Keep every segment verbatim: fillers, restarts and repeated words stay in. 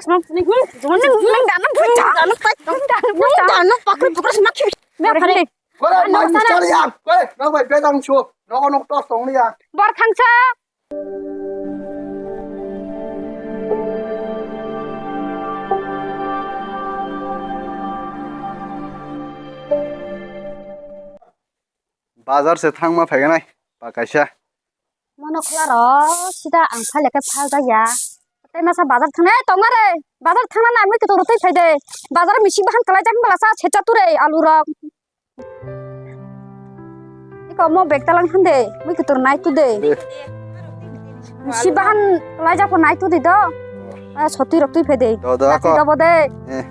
Nung, nung, nung, nung, dano pui ta. Nung dano pui ta. Nung dano pakri pukri sima khibi. Bor hai. Kore, mai mistari ya. Kore, nang bai bedang chu. Nogo nok tos tong ya. Bor thangsa. Bazar se thangma phaiganai, ba kaisa. Mono khwlaro sida ang phai lekhe phaljakya. Tei masa bazar thangnai tongo re. Bazar thangna na mui kitor twi phai de. Bazar misi bahan kalai jak bala sa secha ture alu rok. Iko mo bag talang hande, mui kitor nai tu de. Be. Si bahan laijak pho nai tu di do. Ah, sotwi rok twi phai de. Do, do, dati ako. Do bo de. Eh.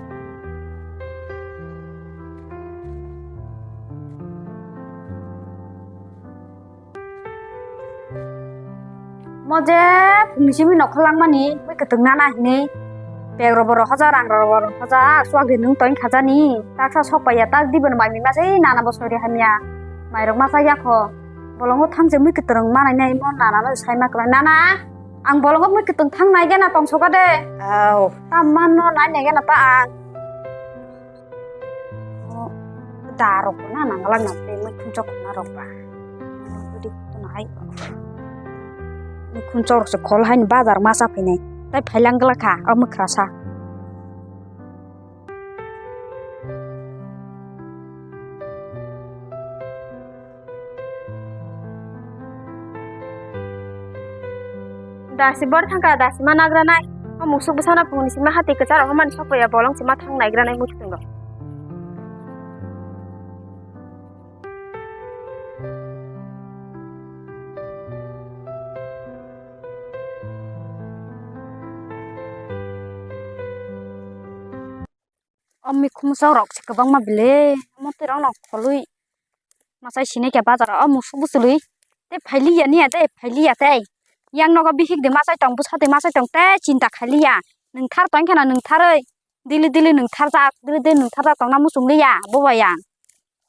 Mo je phungni simi nokha langmani, mui kwtwng nana hinwi. Bag rok bo rohorjak, rang rok bo rohorjak, chuak de nwng toing khajani. Taksa sok paiya, tak diben mai mima se nana bo sori hamya. Mai rok ma chaya kho. Bolongo thang je mui kwtwrwng manai nai mo nana no sai ma kwlai. Nana, ang bolongo mui kwtwng thang nai gana tong soka de. Au. Ta man no nai nai gana ta ang. O, da rok na nang lang na te mui khum chok na rok ba. Udi to nai. Mui khum chok rok se khol hai ni bazar ma sa phinai. Tai phai lang gla kha o mui khra sa. Dasi bor thangka, dasi ma nagranai. O musuk bwsano phungni sima hati kwcharo hwnmani sokpaiya bolong sima thang naigranai muchungo. O mikhumsa rok se kwbangma bile, omo twi rok no kholwi. Machai sini khe bazar o musuk bwchwlwi. Tei phailiya niya tei phailiya tei. Yang nogo bihik de machai tong bwsa de machai tong tei chinta khailiya. Nwngthar tong kheno nwngtharwi. Dili dili nwngtharjak, dili dili nwngtharjak tongna muchungliya bo bai yang.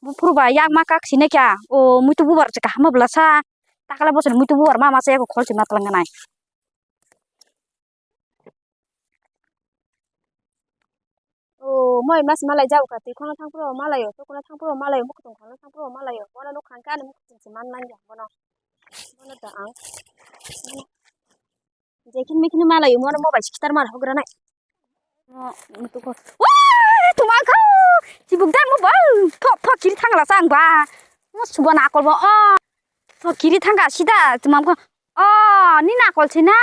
Buphuru bai yak ma kak sini khe o muitu bubar se kaham bwlasa. Takle bosoni muitu bubar ma machai eko khol se ma twlang nai. O moi mas malai jabo ka twi khona thang pro malai o, to khona thang pro malai o, muktung khona thang pro malai o, bono nuk khang ka ani muktung se man man ya bono. Bono da ang. Jekin mekin malai o, mono mobile sikitar mar hogra nai. Mo mutu ko. Wah, tumang kau. Sibuk dan mo bang. Thok thok kiri thang la sang ba. Mo suba na kol bo. Oh. To kiri thangka sida tumam ko. O, ni nakol se na.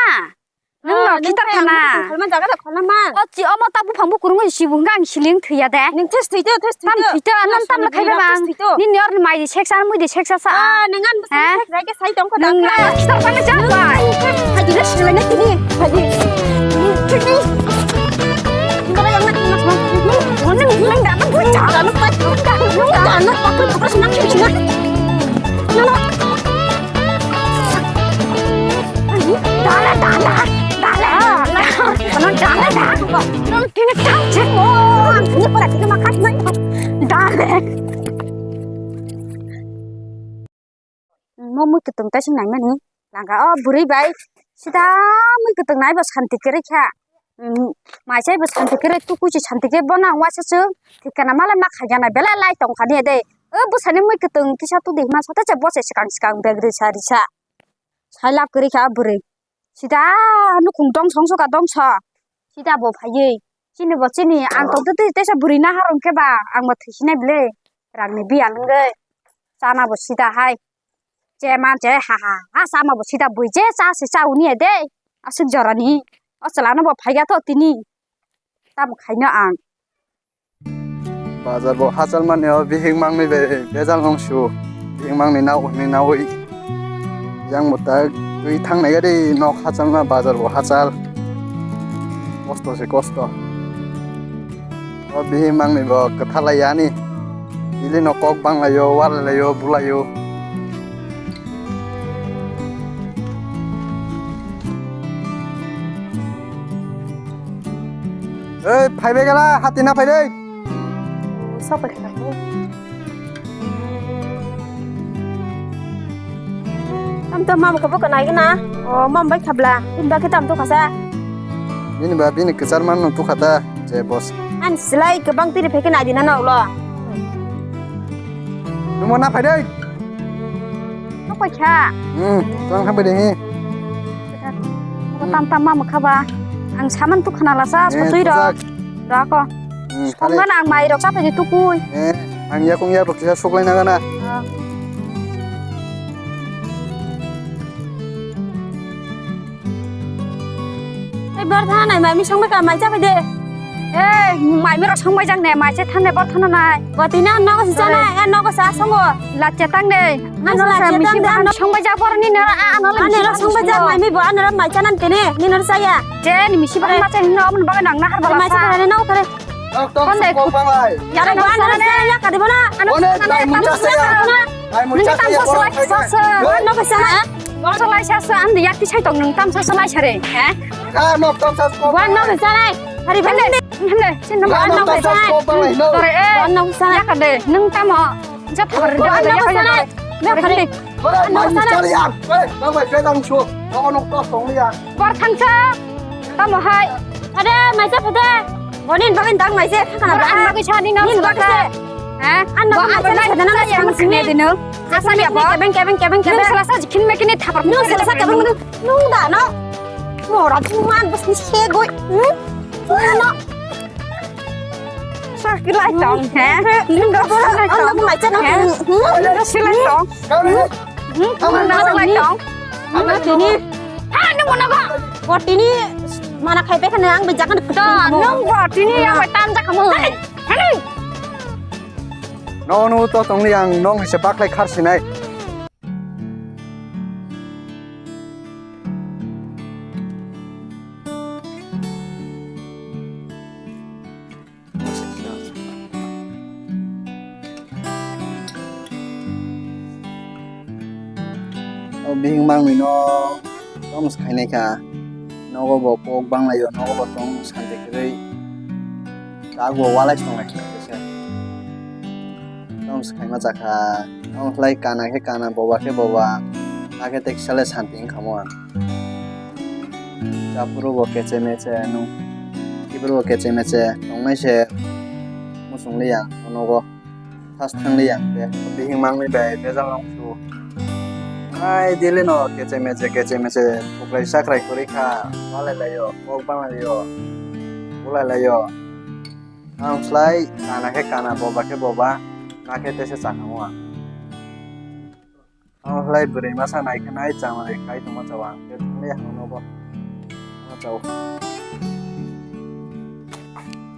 Nung no kitar khana. Kholma jaga da kholma man. O chi omo ta buphang bukurung si bung gang siling thuya de. Ning thes thito, thes thito. Tam thito, anam tam le khaiba bang. Ni nyor ni mai di seksa, mui di seksa sa. Ah, nang an bus seksa ke sai tong ko da. Nung na kitar khana ja bai. Hadi le sila na tini. Hadi. Tini. Nung nung nung da nung bucha. Nung pa. Nung da nung pa ko ko sma ki sma. Nung. Dale, dale, dale. Ano dale, dale. Ano kini tang chek mo. Ano pura kini makan mo. Dale. Mo mui kitung ta sing nai mani. Langka o bwrwi bai. Sida mui kitung nai bo santi kwrwi kha. Mai sai bo santi kwrwi tuku si santi khe bo nang waisa chwng. Thikana mala ma khaina belai lai tong kha ni de. O bwsani mui kitung kisa tudi ma sa ta che bo se swkang swkang bag risa risa. Sai lab kwrwi kha bwrwi. Sida nukhung dongso wngsuka dongso. Sida bo phaiwi. Chini bo chini ang tongtwtwi teisa bwrwi naharong khe ba ang bo thwisinai bwle. Rangni biyang wngwi. Chana bo sida hai. Che man che ha ha ha chama bo sida bui je cha se cha uni de. Aswk jorani. O chwlano bo phaiya tho tini. Tamo khaino ang. Bazar bo hachal mani o bihik mangni be bejal nong su. Bihik mangni nao hwnwi naui. Yang bo ta twi thangnai gari nok hachal ma bazar bo hachal. Kosto se kosto. O bihik mangni bo kwthalai yani. Ili no kok banglaio, walailai o, bulaio. Ei, phaibai gala, hati na phaidei. Sok pai kha. Tam tam mam kabo kanai gana. O mam bai khabla. Tin ba ke tam to khasa. Bini ba bini kwchar manno tukha ta je boss. Ani slai kwbang tiri phai khe nai di na noklo. Numo na phai dai. Nok pai kha. Hmm, tang ha bai dai. Tam tam ma mukha ba. Ang saman tu khana lasa, eh, sotwi rok. Rako. Hmm, songma nang mai rok sa phai tukui. Eh, ang yakung yak rok kisa suklai na gana. Ah. Ei, bor thana nai, mai mi songbai ka, mai cha bai de. Ei, mai mi rok songbai jang ne, mai cha thang ne, bor thana nai. Bo tini ang nogo si cha nai, ang nogo sa songo. Lachi tang de. Ano lachi tang de, ano songbai ja bor ni nara, ano lachi songbai ja, mai mi bo ano mai cha nan tene, ni nara cha ya. Je, ni misi ba ma cha hinno, amon ba nang na har ba mai cha. Nai nogo thare. Nok tong sas kok banglai. Yare gwan na saya ya kadi bona. One dai mucha saya. Dai mucha saya borok khai. Gwan no kasa. Borok lai sasa am ya kisai tong nung tam sasa lai sare. He? Ka nok tong sas kok. Gwan no kasa lai. Hari bende. Hende. Sin no gwan no kasa lai. Tore e. Gwan no kasa lai kade. Nung tamo. Jat har de. Gwan no kasa lai. Ya kade. Bora, mai mucha yang. Hei, nang bai pedang chu. Nokno tok tong ya. Bor thangsa. Tamo hai. Ade, maisa pede. Bonin bagin dang maise thangkana. Bor ang bagwi sani nang. Nin bagwi se. Ha? An bagwi maise thangkana nang sini dino. Asal ya bo. Kebeng, kebeng, kebeng, kebeng. Nung selasa jikhin me kini thapar. Nung selasa kebeng nung da no. Mora tuman bus ni se goi. Hmm? No. Sakilai tong, he? Nung da sakilai tong. Nung da sakilai tong. Hmm? Nung da sakilai tong. Nung da tini. Ha, nung mana ba? Bo tini mana khai pe khana ang bijak kan. Da, nung bo tini yang bai tam jak kamu. Hei. No, no, to tong yang nong se baklai khar sinai. O bihik mangwi no tong swkhainai kha, nogo bo kok banglaio, nogo bo tong santi kwrwi, tak bo walai songlai kha kisa. Tong swkhaima chakha, tong khlai kana khe kana, boba khe boba, ta khe tei kisa le santi wngkha mo ang. Chaphuru bo keche meche nung, kiphuru bo keche meche tongnai se muchung liya nogo, thas thang liya te bihik mangni bai bejak rong su. Ai daily no keche meche, keche meche, buklai sakrai kwrwi kha, walai laio, kok banglaio, bulai laio. Ang slai kana khe kana, boba khe boba, na khe tese chakhamu ang. Ang slai bwrwi masa nai khe nai chang nai khai tongma chao ang khe thangli ang nogo. Tongma chao.